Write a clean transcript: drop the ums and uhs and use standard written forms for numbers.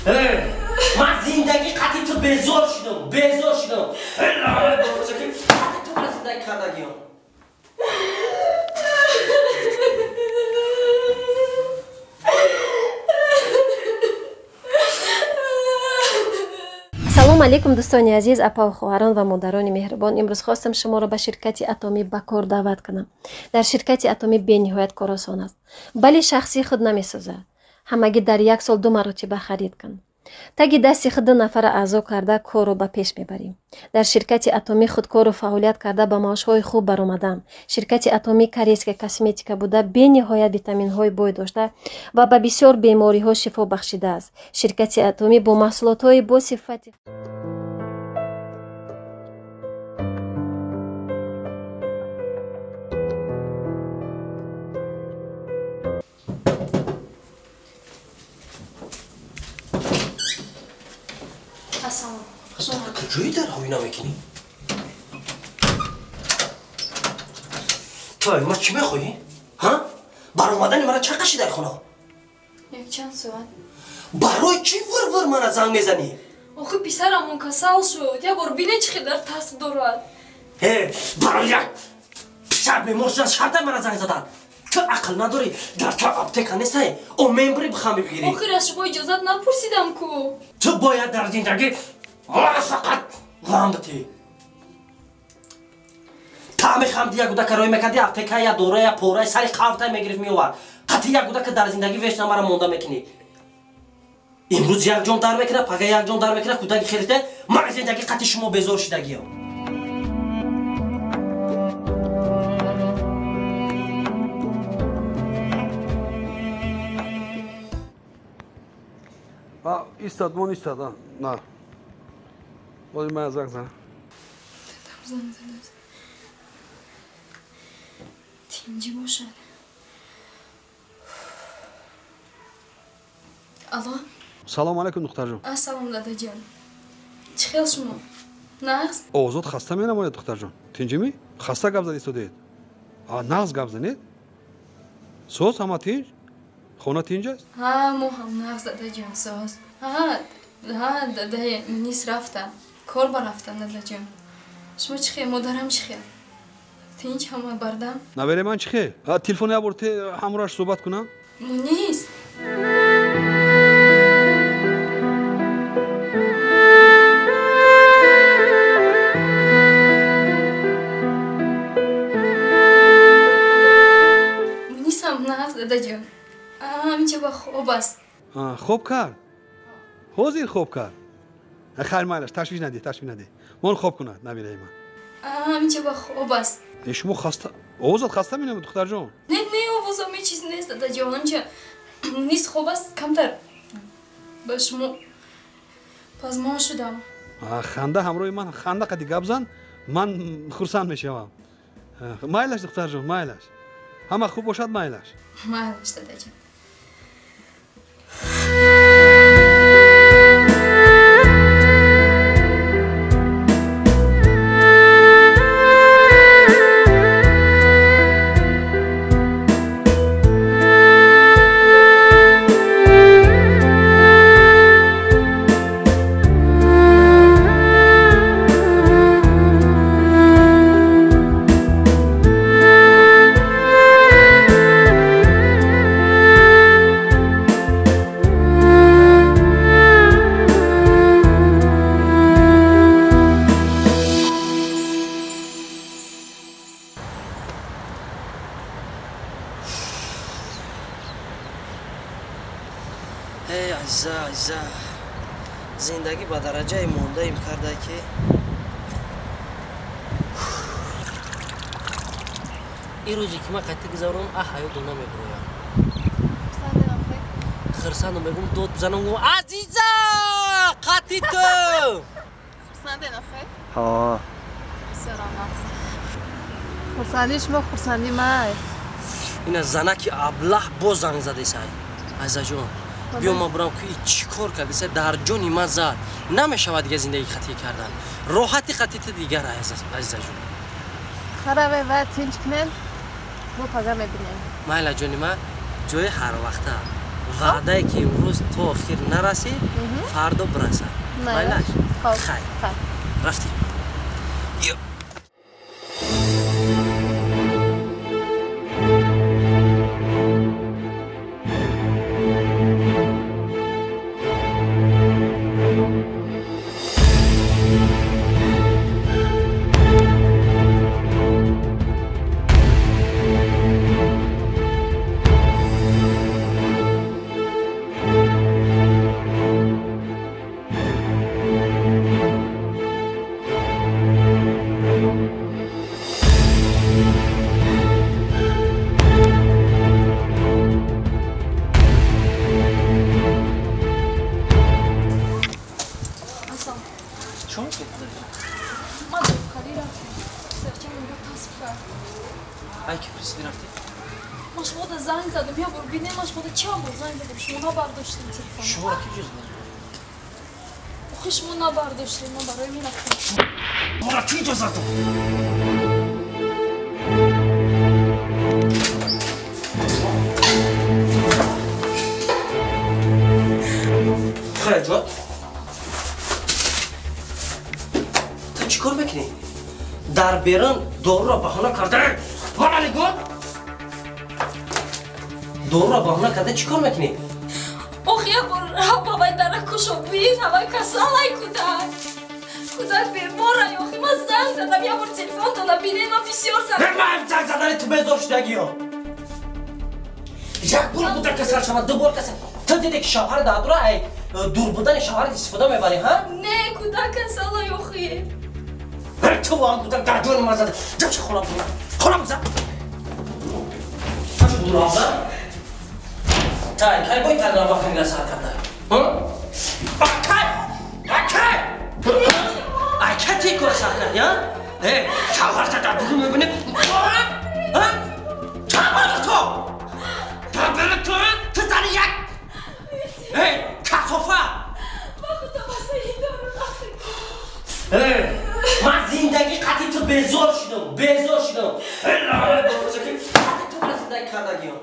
Ман зиндагӣ қатъи ту безор шудам, безор шудам. Қатъи ту ман зиндагӣ кардагиам. Салом алейкум, дӯстони азиз, апаву хоҳарон ва модарони меҳрубон. Имрӯз хостам шуморо ба ширкати Атомӣ ба кор даъват кунам. Дар ширкати Атомӣ бениҳоят кор осон аст, бале шахсии худ намесозад. Ҳамагӣ дар як сол 2 маротиба харид кун. Таги дасти худ 2 нафара аъзо карда корро ба пеш мебарем. Дар ширкати Атомӣ худкору фаъолият карда ба маошҳои хуб баромадам. Ширкати Атомӣ корейская косметика буда, бениҳоят витаминҳои бой дошта ва ба бисёр бемориҳо шифо бахшидааст. Ширкати Атомӣ бо маҳсулотҳои бо сифати Куҷои дар ҳои намекунӣ? Ту ма чӣ мехоҳӣ? Ҳа? Баромадани мара ча қаши дар хона? Якчанд соат. Барои чӣ вир-вир мара занг мезанӣ? Охи писарамон касал шуд. Як бор бине чӣ хел дар тасб дорад. Э, барои як писар бемор шудан шарта мара занг задан. Ту ақл надорӣ, дар ту аптека нестай. О мембри бихам бигирӣ. Охир аз шумо иҷозат напурсидам ку. Ту бояд дар зиндагӣ мара фақат ғам битӣ. Таъми хамди як гудака рӯй мекарди, аптека я дора я пора сари қавтай мегирифт меовард. Қатъи як гудака дар зиндагӣ вешна мара монда мекунӣ. Имрӯз як ҷон дар мекунад, пага як ҷон дар мекунад, кӯдаки хелите мара зиндагӣ қатъи шумо безор шидагиям. Истад, мон истад, на. Бози ман занг занам. Дадам занг задааст. Тинҷӣ бошад. Алло? Салом алейкум, духтарҷон. Ассалом, дадаҷон. Чӣ хел шумо? Нағз? Овозот хаста менамояд, духтарҷон. Тинҷимӣ? Хаста гап зад истодед. Нағз гап занед? Соз ҳама тинҷ? Хона тинҷ аст? Ҳа, мо ҳам нағз, дадаҷон, соз. Ҳа, ҳа, дадаи Мунис рафта. Кор барафтам, дадаҷон. Шумо чӣ хел? Модарам чӣ хел? Тинҷ ҳама бардам? Набере ман чӣ хел? Телефон як бор ҳамроҳаш суҳбат кунам? Мунис! Мунисам нағз, дадаҷон. Ҳаминча ба хоб аст. Хоб кард? Ҳозир хоб кард? Хайр, майлаш, ташвиш надиҳ, ташвиш надиҳ. Мон хоб кунад, набираи ман. Ҳаминча ба хоб аст. Шумо хаста, овозат хаста менамояд, духтарҷон? Не, не, овозам ҳеҷ чиз нест, дадаҷон. Ҳаминча низ хоб аст, камтар ба шумо пазмон шудам. Ханда ҳамроҳи ман, ханда қади гап зан, ман хурсанд мешавам. Майлаш, духтарҷон, майлаш. Ҳама хуб бошад, майлаш. Майлаш, дадаҷон. Эй, азиза, азиза, зиндагӣ ба дараҷае мондаим карда ки ин рӯзе ки ман қатъи гузаронам, а ҳаёт намебуроям. Хирсандам, мегӯм дод бизанам, гӯм азиза, қатъи ту. Хурсанден охе? Ҳа. Бисёрам нағз. Хурсандии шумо хурсандии ман. Ина занаки аблаҳ боз занг задесай. Азизаҷон, биё ман бурам ки чӣ кор кардеса, дар ҷони ман зад. Намешавад дигар зиндагӣ қатъӣ кардан. Роҳати қатъи ту дигар, азизаҷон. Хараве ва тинҷ кунем, мо пага мебинем. Майла, ҷони ман, ҷои ҳарвақта. Ваъдае ки имрӯз то охир нарасид, фардо бирасад. Майлаш? Хайр. Рафтем. Берун доруро баҳона карда, доруро баҳона карда чӣ кор мекунӣ? Ох, як бор ҳавай дара кушо бин, ҳавай касалай кӯдак. Кӯдак беморай, охи ман занг задам, як бор телефон додам, бинед ман бисёр задам. Ман занг задани ту безор шудагиё. Як бор кӯдак касал шавад, ду бор касал. Ту диде ки шавҳар дадура ай дур будани шавҳарат истифода мебарӣ, ҳа? Не, кӯдак касалай, охи. ту ван кӯдак дар ҷони ман зада. Ҷамши хонам буда. Хонам зад. Чӣ буравда? Тай, кай бой тардан вақт мира сар карда. Акай! Акай! Акай ти кора сар карди, а? Э, шавҳарта дар дур мебинӣ. А? Чанд бор ту? Дар ту, ту зани як. Э, касофа! Э, ман зиндагӣ қатъи ту безор шудам, безор шудам. Қатъи ту ман зиндагӣ кардагиам.